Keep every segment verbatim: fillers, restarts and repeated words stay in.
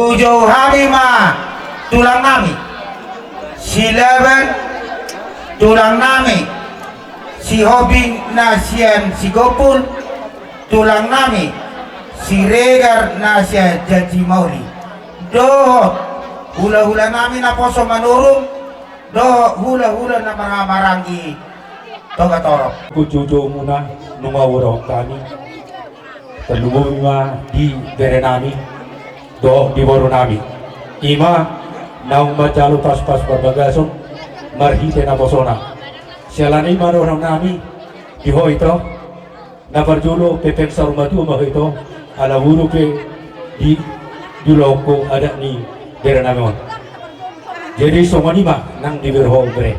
Pujou hami ma tulang nami Silaban, tulang nami Sihombing na sian Sigompul, tulang nami Siregar na sian Janjimauli, dohot hulahula nami naposo Manurung, dohot hulahula na marhahamaranggi Togatorop. Pujoujoumuna nunga huadahon hami, tarlumobi ma di bere nami dohot di boru nami, i ma naung manjalo paspas parbagason marhite naposona. Siala ni i ma dohonon nami di ho ito, na parjolo pepeng saur matua ma ho ito, ala boru pe di, di ulaon adat ni bere nami on. Jadi songon i ma nang di bere ho bere,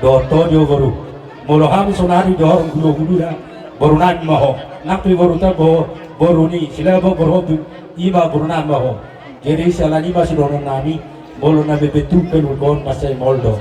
dohot ho di ho boru. Molo hami saonari dohot hulahula, boru nami ma ho. Nang pe boruta, boru ni Silaban, boru Hombing, i ma boru nami ma ho. Jadi siala ni i ma sidohonon nami, molo na bebetu pe luhut on mansai maol do.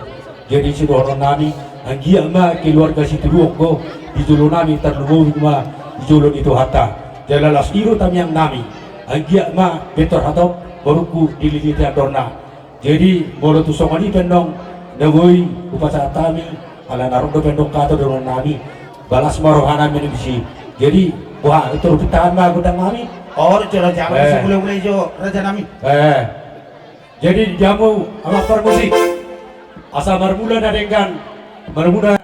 Jadi sidohonon nami, anggiat ma keluarga sitiruon ho di jolo nami, tarlumobi ma di jolo ni Tuhanta. Jala laos i do tamiang nami, anggiat ma pintor hatop borungku dililiti andorna. Jadi molo tung songon i pe annon na boi hupasahat hami, ala na ro dope annon hata dohonon nami, balas ma roha nami na disi. Jadi boha, ito ro pintangan ma gondang nami. Olo jo raja nami, eh, sibulebule jo raja nami. Eh. Jadi di hamu amang parmusik, asa marmula na denggan, marmula.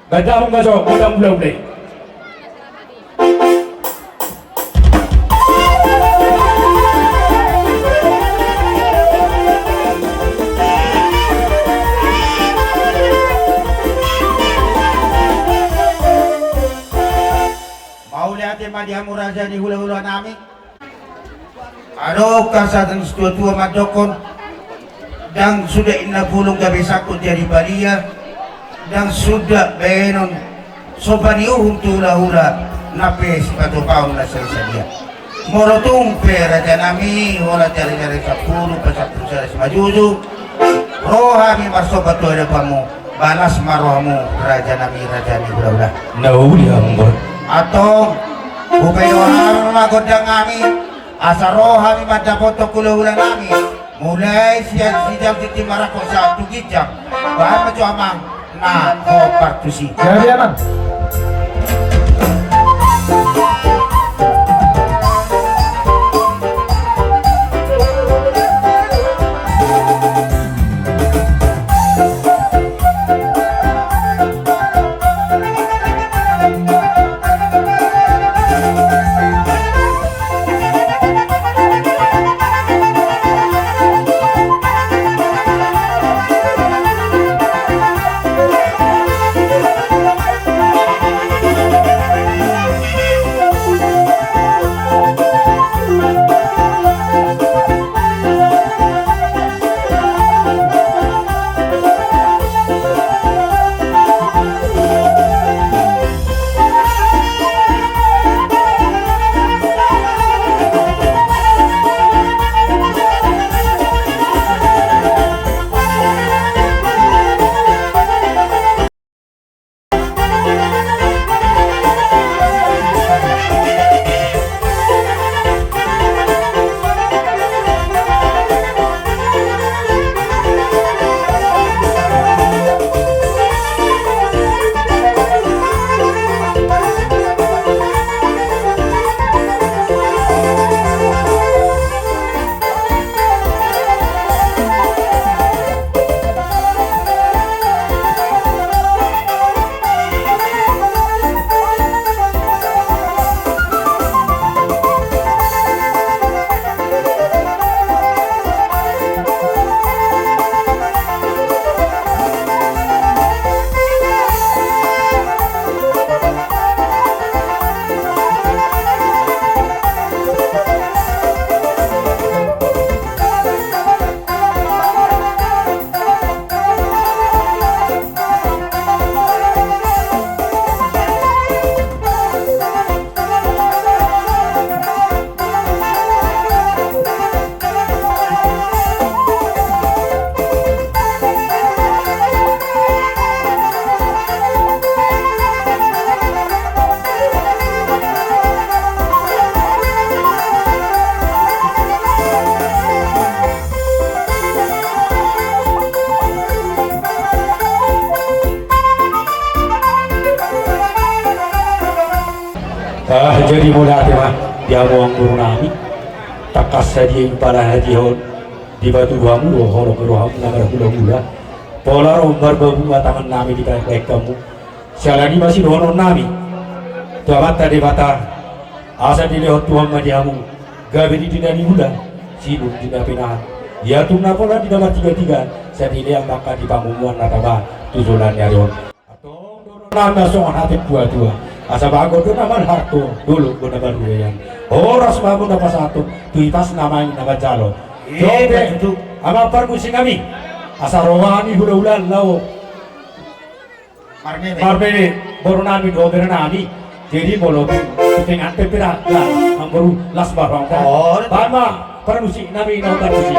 Baen damang ma jo gondang bulabula i. Mauliate ma di hamu raja ni hulahula nami. Adong hata ni situatua mandokkon, ndang suda inna bulung gabe sangkut jadi balia, ndang suda baenon somba ni uhum tu hulahula, nang pe sipatupaon na sadia-sadia. Molo tung pe raja nami, holan jari-jari sampulu, pasampulu sada simanjujung, ro hami marsomba tu adopanmu, balas ma rohamu raja nami, raja ni hulahula. Na uli ambar. Antong, hupaidua hami ma gondang nami, asa ro hami mandapothon hulahula nami, mulai sian sijang tintin marangkok sahat tu ginjang, bahen ma jo amang na hombar tusi. Jadi amang. Jadi mauliate ma di hamu amangboru nami. Tangkas sadia impala hadiahon, dipatudu hamu do holong ni rohamu na marhulahula. Pola ro marbabunga tangan nami di bahen hamu. Siala ni i ma sidohonon nami tu Amanta Debata, asa dilehon Tuhan ma di hamu gabe di na niula, sinur di na pinahan, ia tung na pola di na martigatiga, sai dilean ma angka di pangomoan na taba tu joloan ni ari on. Antong dohonon nami ma songon hata ni tuatua: Asa bagot do na marhalto, dolok do na marruean, horas ma hamu na pasahathon tu ipas na main na manjalo. Amang parmusik nami, asa ro hami hulahula laho marmeme boru nami dohot bere nami. Jadi molo tu tengan pe pira, amangboru, las ma roham. Bahen ma parmusik nami, naung parmusik.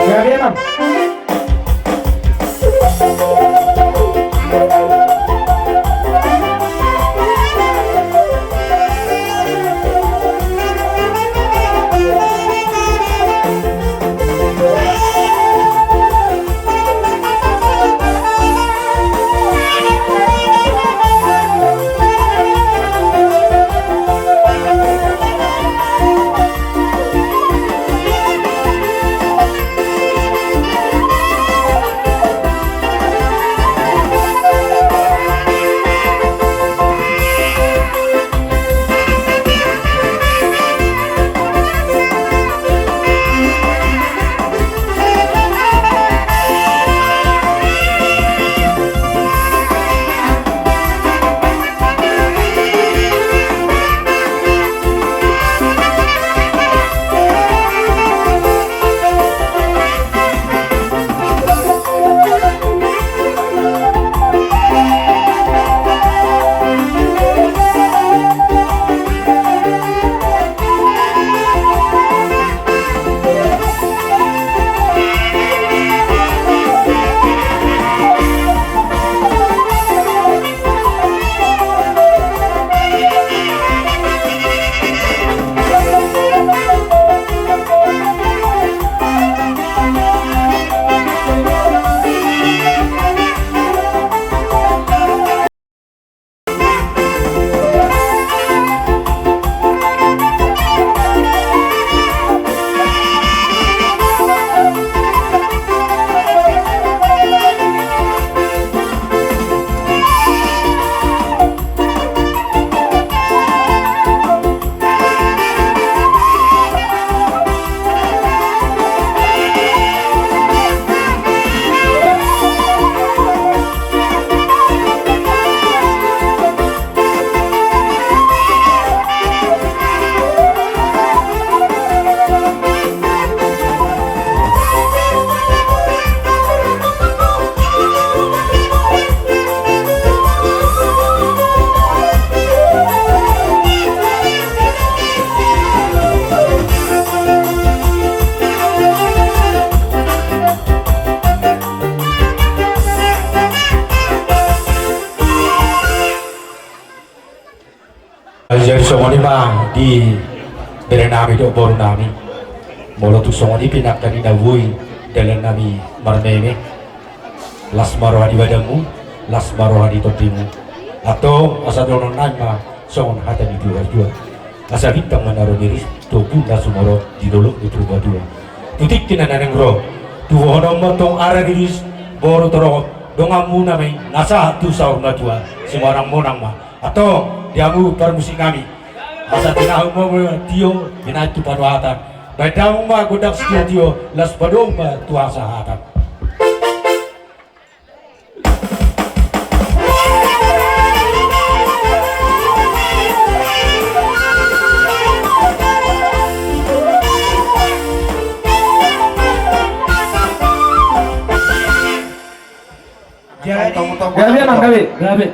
Jadi songon i ma di bere nami dohot boru nami. Molo tung songon i pe nangkin na boi dalan nami marmeme, las ma roha di badanmu, las ma roha di tondimu. Antong asa dohonon nami ma songon hata ni tuatua: Asa bintang ma na ro miris tu ombun na sumorop di dolok ni Purbatua. Tu tingki na naeng ro, tu bohononmu antong ara riris, boru torop donganmuna ma i na sahat tu saur matua. Simonang-monang ma. Antong di hamu parmusik nami, asa tinahum ma tio, binahen tu patuatan. Bahen damang ma gondang sitio-tio, laos padomu ma tu hasahatan. Gabe, Amang, gabe, gabe.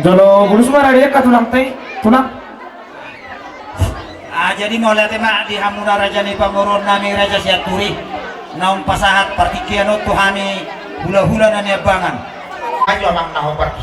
Jolo bulus ma rade ka tulang te, tulang. Ah, jadi mauliate ma di hamuna raja ni pamoruon nami, Raja Sianturi, naung pasahat partingkian on tu hami hulahula na niambangan. Ayo, Amang, na hombar.